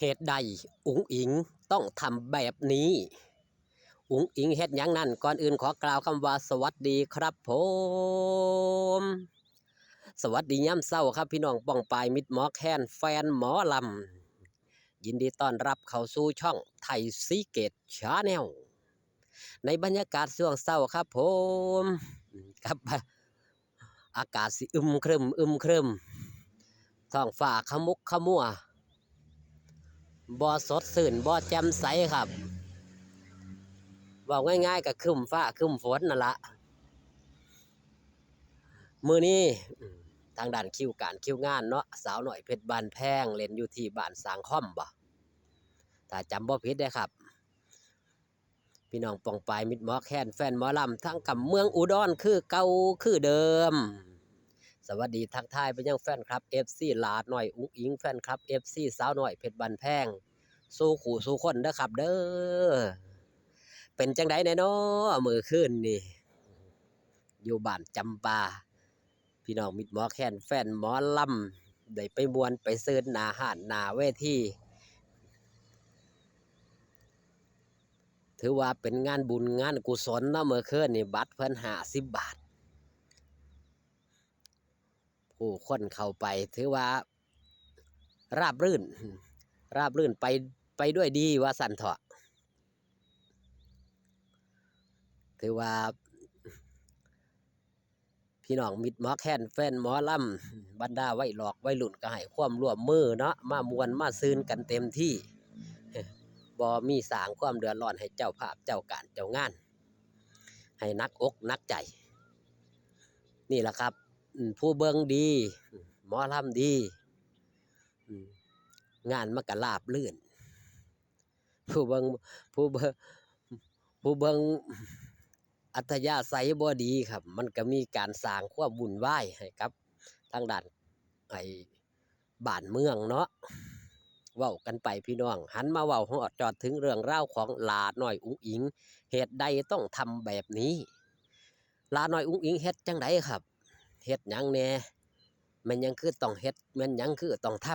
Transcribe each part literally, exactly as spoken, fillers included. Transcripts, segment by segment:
เหตุใดอุ๋งอิ๋งต้องทำแบบนี้ อุ๋งอิ๋งเฮ็ดหยังนั้น ก่อนอื่นขอกล่าวคำว่าสวัสดีครับผม สวัสดียามเช้าครับพี่น้องป้องปายมิตรหมอแคนแฟนหมอลำ ยินดีต้อนรับเข้าสู่ช่องไทยซีเกตชาแนล ในบรรยากาศช่วงเช้าครับผม กับ อากาศสิอึมครึม อึมครึม ท้องฟ้าขมุกขมัว บ่สดชื่น บ่แจ่มใสครับ เว้าง่ายๆ ก็ครึ้มฟ้าครึ้มฝนนั่นละ มื้อนี้ ทางด้านคิวการคิวงานเนาะ สาวน้อยเพชรบ้านแพง เล่นอยู่ที่บ้านสร้างคอมบ่ ถ้าจำบ่ผิดเด้อครับ พี่น้องป้องปายมิตรหมอแคนแฟนหมอลำ ทั้งกำเมืองอุดรคือเก่าคือเดิม สวัสดีทักทายไปยังแฟนคลับ เอฟซี หลาน้อยอุ๋งอิ๋ง แฟนคลับ เอฟซี สาวน้อยเพชรบ้านแพง สู่คู่สู่คนเด้อครับเด้อ เป็นจั่งใดแน่น้อมื้อคืนนี่ อยู่บ้านจำปา พี่น้องมิตรหมอแคนแฟนหมอลำ ได้ไปม่วนไปซื่นหน้าฮ้านหน้าเวที ถือว่าเป็นงานบุญงานกุศลเนาะ มื้อคืนนี่บัตรเพิ่นห้าสิบบาท ผู้คนเข้าไปถือว่าราบรื่น ราบรื่นไป ไปด้วยดีว่าซั่นเถาะ ถือว่า พี่น้องมิตรหมอแคนแฟนหมอลำ บรรดาวัยหลอกวัยรุ่นก็ให้ความร่วมมือเนาะ มาม่วนมาซื่นกันเต็มที่ บ่มีสร้างความเดือดร้อนให้เจ้าภาพเจ้าการเจ้างาน ให้หนักอกหนักใจ นี่ล่ะครับ อืม ผู้เบิ่งดี หมอลำดี อืม งานมันก็ราบรื่น ผู้เบิ่ง ผู้เบิ่ง ผู้เบิ่งอัธยาศัยบ่ดีครับ มันก็มีการสร้างความวุ่นวายให้กับทางด้านไอ้บ้านเมืองเนาะ เว้ากันไปพี่น้อง หันมาเว้าฮอดจอดถึงเรื่องราวของหลาน้อยอุ๋งอิ๋ง เหตุใดต้องทำแบบนี้ หลาน้อยอุ๋งอิ๋งเฮ็ดจั่งใดครับ เฮ็ดหยังแหน่ แม่นหยังคือต้องเฮ็ด แม่นหยังคือต้องท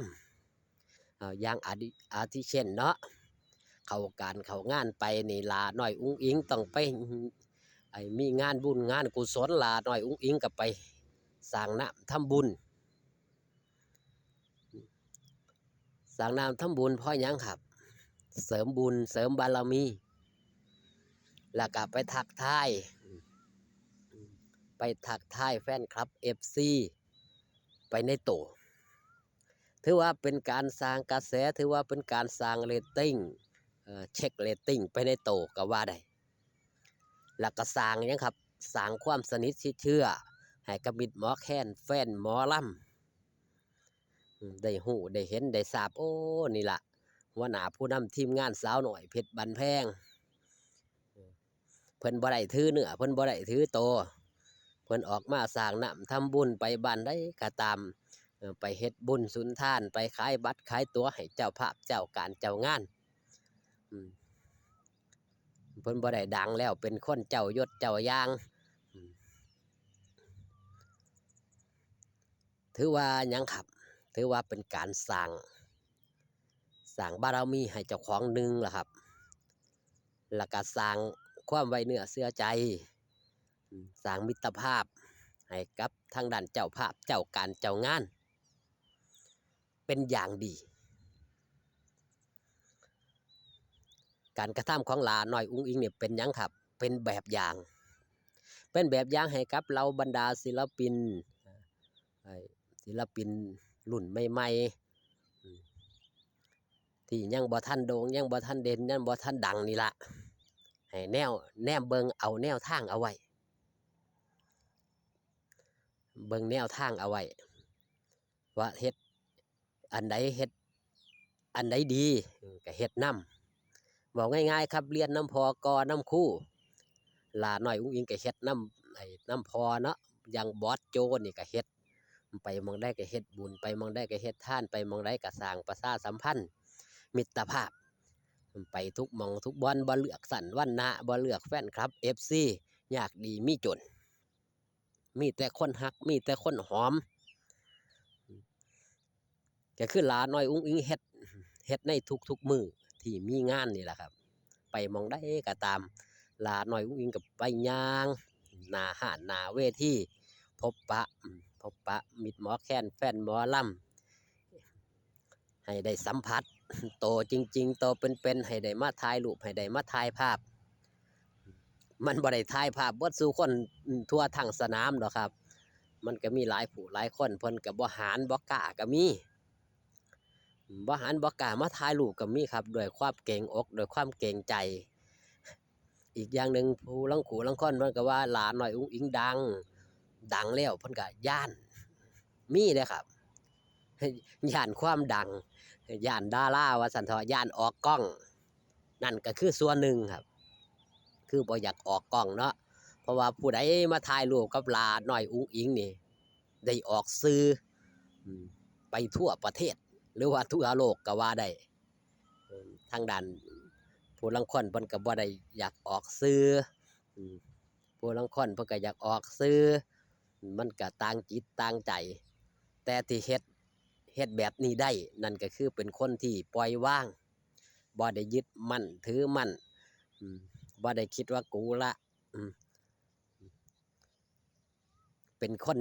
ำ เอ่อ อย่างอาทิ อาทิเช่นเนาะ เข้าการเข้างานไปนี่ หลาน้อยอุ๋งอิ๋งต้องไป ไอ้ มีงานบุญงานกุศล หลาน้อยอุ๋งอิ๋งก็ไปสร้างน้ำทำบุญ สร้างน้ำทำบุญเพราะหยังครับ เสริมบุญเสริมบารมี แล้วก็ไปทักทาย ไปทักทายแฟนคลับ เอฟซี ไปในโต ถือว่าเป็นการสร้างกระแส ถือว่าเป็นการสร้างเรตติ้ง เอ่อ เช็คเรตติ้งไปในโตก็ว่าได้ แล้วก็สร้างหยังครับ สร้างความสนิทชิดเชื่อให้กับมิตรหมอแคนแฟนหมอลำ อืม ได้ฮู้ได้เห็นได้ทราบ โอ้ นี่ล่ะ หัวหน้าผู้นำทีมงานสาวน้อยเพชรบ้านแพง เพิ่นบ่ได้ถือเนื้อ เพิ่นบ่ได้ถือโต เพิ่นออกมาสร้างน้ำทำบุญ ไปบ้านใดก็ตาม เอ่อ ไปเฮ็ดบุญสุนทาน ไปขายบัตรขายตั๋วให้เจ้าภาพเจ้าการเจ้างาน อืม เพิ่นบ่ได้ดังแล้วเป็นคนเจ้ายศเจ้าอย่าง อืม ถือว่าหยังครับ ถือว่าเป็นการสร้าง สร้างบารมีให้เจ้าของหนึ่งล่ะครับ แล้วก็สร้างความไว้เนื้อเชื่อใจ อืม สร้างมิตรภาพให้กับทางด้านเจ้าภาพเจ้าการเจ้างาน เป็นอย่างดี การกระทำของหลาน้อยอุ๋งอิ๋งเนี่ยเป็นหยังครับ เป็นแบบอย่าง เป็นแบบอย่างให้กับเหล่าบรรดาศิลปิน ไอ้ ศิลปินรุ่นใหม่ๆ อืม ที่ยังบ่ทันโด่ง ยังบ่ทันเด่น ยังบ่ทันดังนี่ล่ะ ให้แนว แนมเบิ่งเอาแนวทางเอาไว้ เบิ่งแนวทางเอาไว้ ว่าเฮ็ดอันใด เฮ็ดอันใดดี อืม ก็เฮ็ดนำ เว้าง่ายๆ ครับ เรียนนำพ่อก่อนำครู หลาน้อยอุ๋งอิ๋งก็เฮ็ดนำ ไอ้ นำพ่อเนาะ อย่างบอสโจนี่ก็เฮ็ด ไปหม่องใดก็เฮ็ดบุญ ไปหม่องใดก็เฮ็ดทาน ไปหม่องใดก็สร้างประชาสัมพันธ์มิตรภาพ ไปทุกหม่องทุกบ่อน บ่เลือกชั้นวรรณะ บ่เลือกแฟนคลับ เอฟซี ยากดีมีจน มีแต่คนฮัก มีแต่คนหอม ก็คือหลาน้อยอุ๋งอิ๋งเฮ็ด เฮ็ดในทุกๆมื้อที่มีงานนี่แหละครับ ไปหม่องใดก็ตาม หล้าน้อยอุ๋งอิ๋งก็ไปย่างหน้าฮ้านหน้าเวที พบปะ อืม พบปะมิตรหมอแคน แฟนหมอลำ ให้ได้สัมผัส โตจริงๆ โตเป็นๆ ให้ได้มาถ่ายรูป ให้ได้มาถ่ายภาพ มันบ่ได้ถ่ายภาพเบิดสู่คน อืม ทั่วทั้งสนามดอกครับ มันก็มีหลายผู้หลายคน เพิ่นก็บ่หานบ่กล้าก็มี บ่หานบ่กล้ามาถ่ายรูปก็มีครับ ด้วยความเกรงอก ด้วยความเกรงใจ อีกอย่างหนึ่ง ผู้ลางคู่ลางคนเพิ่นก็ว่าหล้าน้อยอุ๋งอิ๋งดัง ดังแล้วเพิ่นก็ย้าน มีเด้อครับ ย้านความดัง ย้านดาราว่าซั่นเถาะ ย้านออกกล้อง นั่นก็คือส่วนหนึ่งครับ คือบ่อยากออกกล้องเนาะ เพราะว่าผู้ใดมาถ่ายรูปกับหล้าน้อยอุ๋งอิ๋งนี่ ได้ออกสื่อ อืม ไปทั่วประเทศ หรือว่าทั่วโลกก็ว่าได้ เอิ่ม ทางด้านผู้ลางคนเพิ่นก็บ่ได้อยากออกสื่อ อืม ผู้ลางคนเพิ่นก็อยากออกสื่อ มันก็ต่างจิตต่างใจ แต่ที่เฮ็ด เฮ็ดแบบนี้ได้ นั่นก็คือเป็นคนที่ปล่อยวาง บ่ได้ยึดมั่นถือมั่น อืม บ่ได้คิดว่ากูละ อืม เป็นคน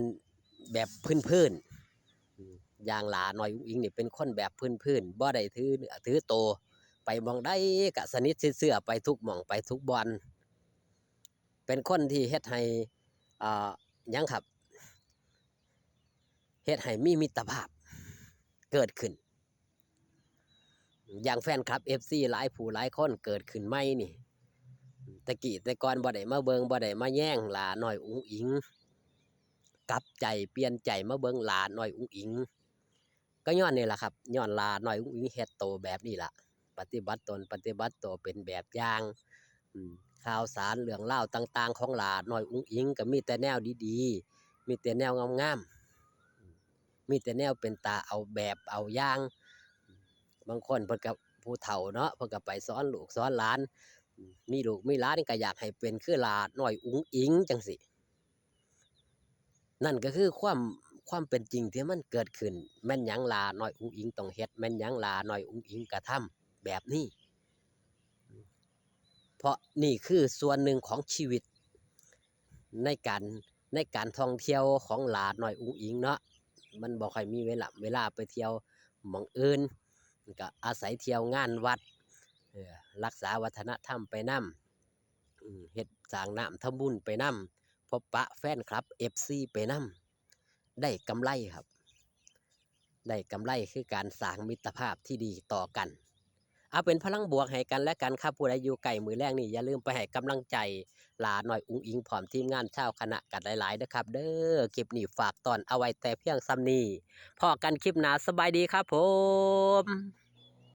แบบพื้นๆ อืม อย่างหล้าน้อยอุ๋งอิ๋งนี่เป็นคนแบบพื้นๆ บ่ได้ถือเนื้อถือโต ไปหม่องใดก็สนิทชิดเชื่อไปทุกหม่องไปทุกบ่อน เป็นคนที่เฮ็ดให้ เอ่อ หยังครับ เฮ็ดให้มีมิตรภาพเกิดขึ้น อย่างแฟนคลับ เอฟซี หลายผู้หลายคนเกิดขึ้นใหม่นี่ แต่กี้แต่ก่อนบ่ได้มาเบิ่ง บ่ได้มาแยงหล้าน้อยอุ๋งอิ๋ง กลับใจเปลี่ยนใจมาเบิ่งหล้าน้อยอุ๋งอิ๋ง ก็ย้อนนี่ล่ะครับ ย้อนหล้าน้อยอุ๋งอิ๋งเฮ็ดโตแบบนี้ล่ะ ปฏิบัติตน ปฏิบัติโตเป็นแบบอย่าง อืม ข่าวสารเรื่องราวต่างๆ ของหล้าน้อยอุ๋งอิ๋งก็มีแต่แนวดีๆ มีแต่แนวงามๆ มีแต่แนวเป็นตาเอาแบบเอาอย่าง บางคนเพิ่นก็ผู้เฒ่าเนาะ เพิ่นก็ไปสอนลูกสอนหลาน มีลูกมีหลานก็อยากให้เป็นคือหล้าน้อยอุ๋งอิ๋งจั่งซี้ นั่นก็คือความ ความเป็นจริงที่มันเกิดขึ้น แม่นหยังหล้าน้อยอุ๋งอิ๋งต้องเฮ็ด แม่นหยังหล้าน้อยอุ๋งอิ๋งกระทำแบบนี้ เพราะนี่คือส่วนหนึ่งของชีวิต ในการ ในการท่องเที่ยวของหล้าน้อยอุ๋งอิ๋งเนาะ มันบ่ค่อยมีเวลา เวลาไปเที่ยวหม่องอื่น ก็อาศัยเที่ยวงานวัด เอ่อ รักษาวัฒนธรรมไปนำ อืม เฮ็ดสร้างน้ำทำบุญไปนำ พบปะแฟนคลับ เอฟซี ไปนำ ได้กำไรครับ ได้กำไรคือการสร้างมิตรภาพที่ดีต่อกัน เอาเป็นพลังบวกให้กันและกันครับ ผู้ใดอยู่ใกล้มื้อแลงนี่อย่าลืมไปให้กำลังใจหล้าน้อยอุ๋งอิ๋งพร้อมทีมงานชาวคณะกันหลายๆ เด้อครับเด้อ คลิปนี้ฝากตอนเอาไว้แต่เพียงส่ำนี้ พ้อกันคลิปหน้า สบายดีครับผม